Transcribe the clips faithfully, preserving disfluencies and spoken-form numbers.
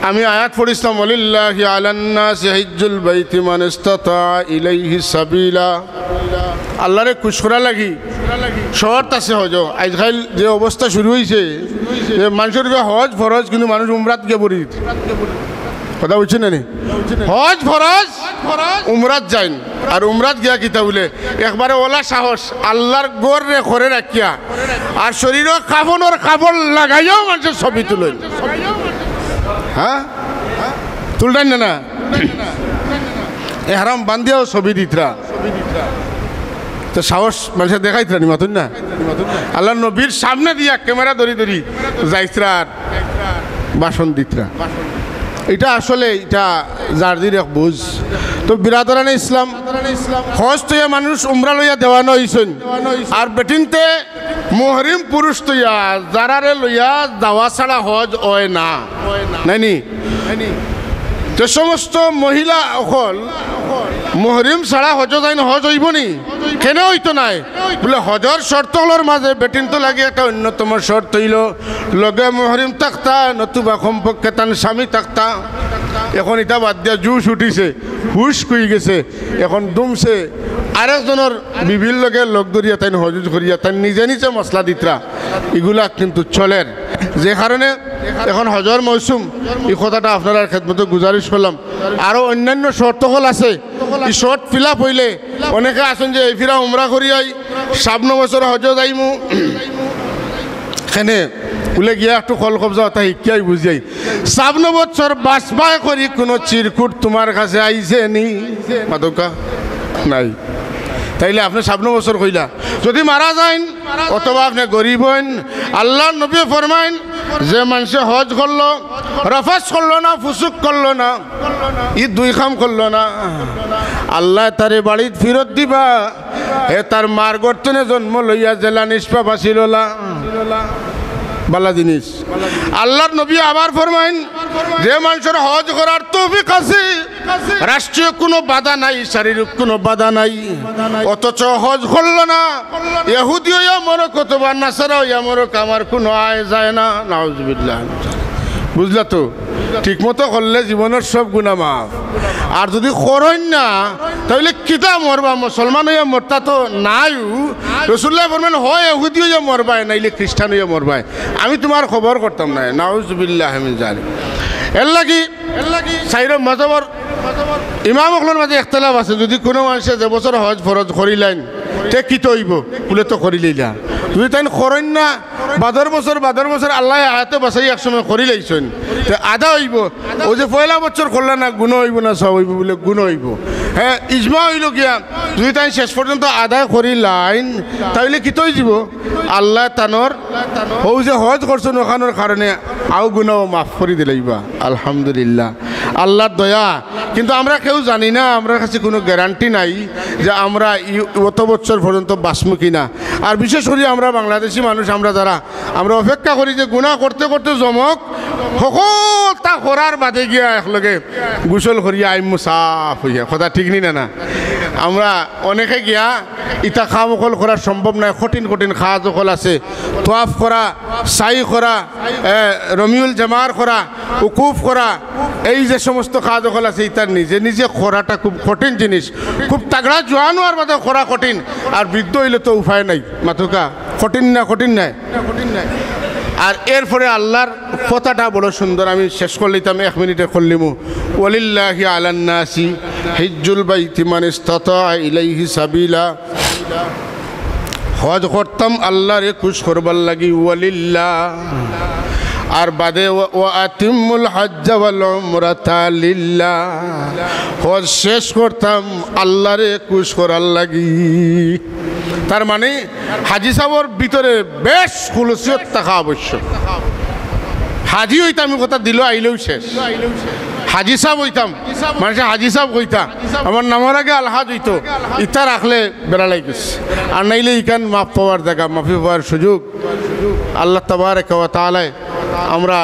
আমি আয়াত পড়ছিলাম, "ওয়ালিল্লাহি আলান নাসি হিজ্জুল বাইতি মান ইস্তাতা ইলাইহি সাবিলা।" আল্লাহরে খুশ করার লাগি শর্ত আছে হজ। আজকাল যে অবস্থা শুরু হইছে, যে মানুষের উপরে হজ ফরজ, কিন্তু মানুষ উমরাত গিয়া পড়ি। কথা বুঝছেন না নি? হজ ফরজ, উমরাত যাইন, আর উমরাত গিয়া কিতা বুলে, একবারে ওলা সাহস, আল্লাহর ঘররে ঘরে রাখিয়া, আর শরীরো কাফনর কাপড় লাগাইয়াও মানুষের ছবি তুলইন। হ্যাঁ, তুলইন না, না? এহরাম বান্ধিয়াও ছবি দিতরা। তো সাহস মানুষে দেখাইতরা নি, মাতুন না? আল্লাহর নবীর সামনে দিয়া ক্যামেরা ধরি ধরি যাইতরা আর ভাষণ দিতরা। এটা আসলে, এটা যার দির এক বুঝ। তো বিরাদরানে ইসলাম, হজ তইয়া মানুষ উমরা লইয়া দেওয়ানা হইছইন, আর বেটিনতে মুহরিম পুরুষ তইয়া যারারে লইয়া যাওয়া ছাড়া হজ হয় না, নাইনি? যে সমস্ত মহিলা অকল মুহরিম ছাড়া হজ যাইন, হজ হইব নি? কেনে হইতো নায়? বুলে, হজর শর্ত অকলর মাঝে বেটিনতো লাগি একটা অন্যতম শর্ত হইল, লগে মুহরিম থাকতা, নতুবা কমপক্ষে তান স্বামী থাকতা। এখন ইটা বাদ দিয়া জুশ উঠিছে, হুশ কই গেছে, এখন দুমছে আরেকজনর বিবির লগে লগ ধরিয়া তাইন হজ উজ করিয়া তাইন নিজে নিজে মাসলা দিতরা। ইগুলা কিন্তু চলের, যে কারণে এখন হজর মৌসুম, এই কথাটা আপনারার খেদমতো গুজারিশ করলাম। আরো অন্যান্য শর্ত অকল আছে, এই শর্ত fill up হইলে অনেকে আছইন যে এই ফিরা উমরা করিয়াই সামনে বছর হজো যাইমু। কেনে বুলে গিয়া একটু কল কবজা অতা হিকিয়াই বুঝিয়াই। সামনে বছর বাঁচবায় করি কোনো চিরকুট তুমার কাছে আইছে নি? মাতউক্কা নাই। তাইলে আপনে সামনে বছর কইলা, যদি মারা যাইন অথবা আপনে গরিব হইন, আল্লাহর নবী ফরমাইন, যে মানষে হজ করলো, রফাস করলো না, ফুসুক করলো না, ই দুই কাম করলো না, আল্লায় তারে বাড়িত ফিরত দিবা। হে তার মার গর্তনে জন্ম লইয়া যেলা নিষ্পাপ আছিল অলা। বালা জিনিস। আল্লাহর নবী আবার ফরমাইন, যে মানষর হজ করার তৌফিক আছে, রাষ্ট্রীয় কোনো বাধা নাই, শারীরিক কোনো বাধা নাই, অথচ হজ করলো না, ইহুদি হইয়া মরক অথবা নাসারা হইয়া মরক, আমার কোনো আয় যায় না। নাউজুবিল্লাহ। বুঝলা তো? ঠিকমতো করলে জীবনের সব গুনাহ মাফ। আর যদি করইন না, তাইলে কিতা মরবা? মুসলমান হইয়া মরতা তো নাইউ। রসুল্লাহ ফরমান, হয় ইহুদি হইয়া মরবায়, নাইলে খ্রিস্টান হইয়া মরবায়। আমি তুমার খবর করতাম না। নাউজুবিল্লাহ মিন জালিক। এর লাগি, এর লাগি সাইর মজহবর ইমাম অকলর মাঝে ইখতিলাফ আছে। যদি কোনো মানষে যে বছর হজ ফরজ করিলাইন, তে কিতা হইব? বুলে তো করিলাইলা। যদি তাইন করইন না, বাদর বছর, বাদর বছর আল্লায় আয়াতে বাঁচাই এক সময় করিলাইছইন, তে আদা হইব। ও যে পয়লা বছর করলা না, গুনাহ হইব না সওয়াব হইব? বুলে গুনাহ হইব। হ্যাঁ, ইজমা হইল গিয়া, যদি তাইন শেষ পর্যন্ত আদায় করিলাইন, তাইলে কিতা হইযিব? আল্লায় তানর, ও যে হজ করছইন অখানর কারণে আউ গুনাহ মাফ করি দিলাইবা। আলহামদুলিল্লাহ, আল্লাহর দয়া। কিন্তু আমরা কেউ জানি না, আমরার কাছে কোনো গ্যারান্টি নাই যে আমরা ই-, অত বছর পর্যন্ত বাঁচমু কি না। আর বিশেষ করি আমরা বাংলাদেশি মানুষ, আমরা যারা, আমরা অপেক্ষা করি যে গুনাহ করতে করতে জমক, হকলতা করার বাদে গিয়া একলগে গোসল করিয়া আইমু সাফ হইয়া। কথা ঠিক নি না, না? আমরা অনেকে গিয়া ইতা কাম অকল করা সম্ভব নায়, কঠিন কঠিন কাজ অকল আছে, তোয়াফ করা, সাই করা, এ, রমিউল জামার করা, উকুফ করা, এই যে সমস্ত কাজ অকল আছে, ইতা নিজে নিজে করাটা খুব কঠিন জিনিস, খুব তাগড়া জোয়ান অওয়ার বাদে করা কঠিন, আর বৃদ্ধ হইলে তো উপায় নাই। মাতউক্কা, কঠিন না, কঠিন নায়? আর এরপরে আল্লাহর কথাটা বড় সুন্দর, আমি শেষ করিলিতাম, এক মিনিটে করিলিমু। ওয়ালিল্লাহি আলান নাসি হিজ্জুল বাইতি মান ইস্তাতা ইলাইহি সাবিলা। হজ করতাম আল্লাহরে খুশ করবার লাগি, ওয়ালিল্লাহ। আর বাদে ওয়া, ওয়া আতিম্মুল হাজ্জা ওয়াল উমরাতা লিল্লাহ। হজ শেষ করতাম আল্লাহরে খুশ করার লাগি। তার মানে হাজি সাবর ভিতরে বেশ খুলুসিয়ত থাকা আবশ্যক। হাজি হইতাম ই কথা দিলো আইলেউ শেষ। হাজি সাব হইতাম, মানষে হাজি সাব কইতা, আমার নামর আগে আলহাজ হইতো, ইতা রাখলে বেড়া লাগি গেছে। আর নাইলে ইখান মাফ পাওয়ার জাগা, মাফি পাওয়ার সুযোগ। আল্লাহ তাবারাকা ওয়া তাআলায় আমরা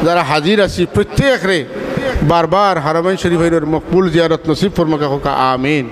যারা হাজির আছি প্রত্যেকরে বারবার হারামাইন শরীফাইনর মকবুল জিয়ারত নসিব ফরমাউক্কা, আমিন।